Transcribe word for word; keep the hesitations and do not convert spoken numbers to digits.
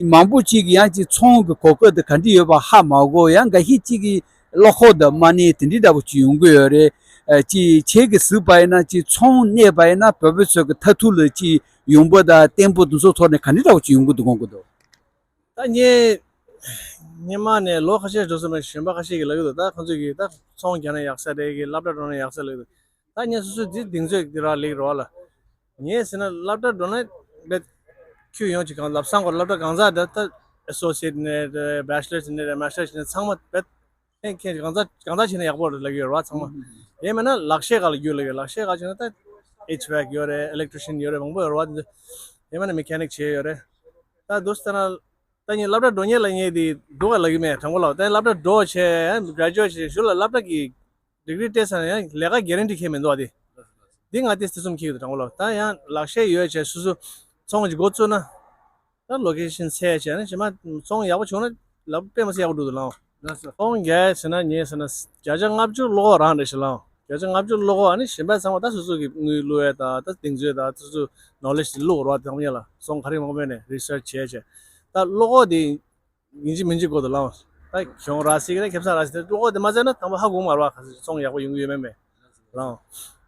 མང་པོ་ཅིག་གིས་ཡང་ཅིག་ཚོང་གི་གོ་སྐབས་དེ་ག་འདྲ་ཡོད་པ་ཧ་མ་གོ། ཡང་འགའ་ཤས་ཅིག་གིས་གློག་ཁོག་དང་མ་ཎི་དེ་འདྲའི་འདྲ་པོ་ཅིག་ཡོང་གི་ཡོད་རེད། ཨ། ཅིག་ཁྱེད་ཀྱིས་གཟིགས་པ་ཡིན་ན་ཅིག་ཚོང་གནས་པ་ཡིན་ན་བོད་པ་ཚོ་གི་མཐར་ཐུག་ལ་ཅིག་ཡོང་འབབ་དང་བརྟན་པོ་དེ་ཚོ་ཐོག་ནས་ག་འདྲ་འདྲ་པོ་ཅིག་ཡོང་གི་འདུག་དགོངས་ཀྱི་འདུག་ད་ངས་སྔོན་མ་ནས་ལོ་ཁ་ཤས་འགྲོ་སོང་ན་གཞོན་པ་ཁ་ཤས་ཀྱིས་ལབ་ཀྱི་འདུག་ད་ཁོང་ཚོས་ཀྱིས་ད་ཚོང་རྒྱག་ན་ཡག་ས་རེད། ཀྱི་སློབ་གྲྭ་འགྲོ་ན་ཡག་ས་ལབ་ཀྱི་འདུག་ད་ངས་སོ་སོའི་འདི་གདེང་ཚོད་འདི་རག་ལས་ཀྱི་རེད་བ་ལ། ངས་ཟེར་ན་སློབ་གྲྭ་འགྲོ་ན་རྦད་ཁྱོད་ཡོང་ཅིག་གང་ལབ་སང་གོ། སློབ་གྲྭ་གང་ཟག་འདི་ད་ཨེ་སོ་སི་ཡེཊ་ནས་རེད། བེ་ཆི་ལར་ནས་རེད། མ་སི་ཊར་ནས་ཚང་མ་རྦད་ཁྱེད་གང་ཟག་གང་ཟག་བྱས་ན་ཡག་པོ་རེད་ལབ་ཀྱི་ཡོད་རེད་བ་ཚང་མ། ཡིན་མིན་ན་ལག་ཤེས་སྒང་ལ་རྒྱུགས་ལབ་ཀྱི་ཡོད། ལག་ཤེས་སྒང་བྱས་ན་ད་ཨེཆ་ཝེ་ཨེ་སི་ཡོད་རེད། ཨི་ལེག་ཊི་རི་ཤན་ཡོད་རེད། མང་པོ་ཡོད་རེད་བ། དེ་ཚོ་ཡིན་མིན་ན་མེ་ཁེ་ནིག་བྱས་ཡོད་རེད། ད་འདུག་ཟེར་ན། ད་ངས་སློབ་གྲྭ་འགྲོ་མཁན་ལབ་མཁན་དེ་སྡུག་ག་ལབ་ཀྱི་མེད་དྲང་པོ་ལབ། ད་སློབ་གྲྭ་འགྲོ་བྱས་གྲ་ཇུ་ཨེཊ་བྱས་གཞུག་ལ་སློབ་གྲྭ་གི་ཌིག་རི་སྤྲད་ཚར་ན་ཡང་ལས་ཀ་གྷེ་རན་ཊི་ཁེལ་མི་འདུག་བ། དེ་འདི་ང་དེ་དེ་གསུམ་ཁེལ་གྱི་འདུག་དྲང་པོ་ལབ། ད་ཡང་ལག་ཤེས་ཡོད་བྱས་སོ་སོ་ཚོང་གི་འགོ་བཙུགས་ན། ད་ལོ་ཀེ་ཤན་འཚོལ་བྱས་ནས་གཞན་པ་ཚོང་ཡག་པོ་བྱུང་ན་ལབ་དཔེ་མི་སྲིད་ཡག་པོ་འགྲོ་འདུག་ལགས། ལགས་སོ། ཚོང་རྒྱག་ཟེར་ན་ངས་ཟེར་ན་བརྒྱ་ཆ་ལྔ་བཅུ་བློ་ཁོག་རང་རེད་ཤག་ལགས། བརྒྱ་ཆ་ལྔ་བཅུ་བློ་ཁོག་ཨ་ནི་གཞན་པ་ཚང་མ་ད་སོ་སོ་གི་དངུལ་བླུག་ཡས་དང་ད་གདེང་ཚོད་དང་སོ་སོ་ནོ་ལེ་ཇི་དེ་བླུག་རོགས་དང་མཉམ་ལ་ཚོང་ག་རེ་མང་པོ་ནས་རི་སར་ཆི་བྱས་བྱས། ད་བློ་ཁོག་དེ་ཡིན་གཅིག་མིན་གཅིག་དགོས་འདུག་ལགས། ད་གྱོང་རག་སྲིད་ཀྱི་རེད། ཁེ་བཟང་རག་སྲིད་ཀྱི་རེད། བློ་ཁོག་དེ་མ་བཙལ་ན་དང་པོ་ཧ་གོ་མ་རེད་བ། ག་ཚོད་ཚོང་ཡག་པོ་ཡོང་གི་ཡོད་མེད་མེད་ལགས།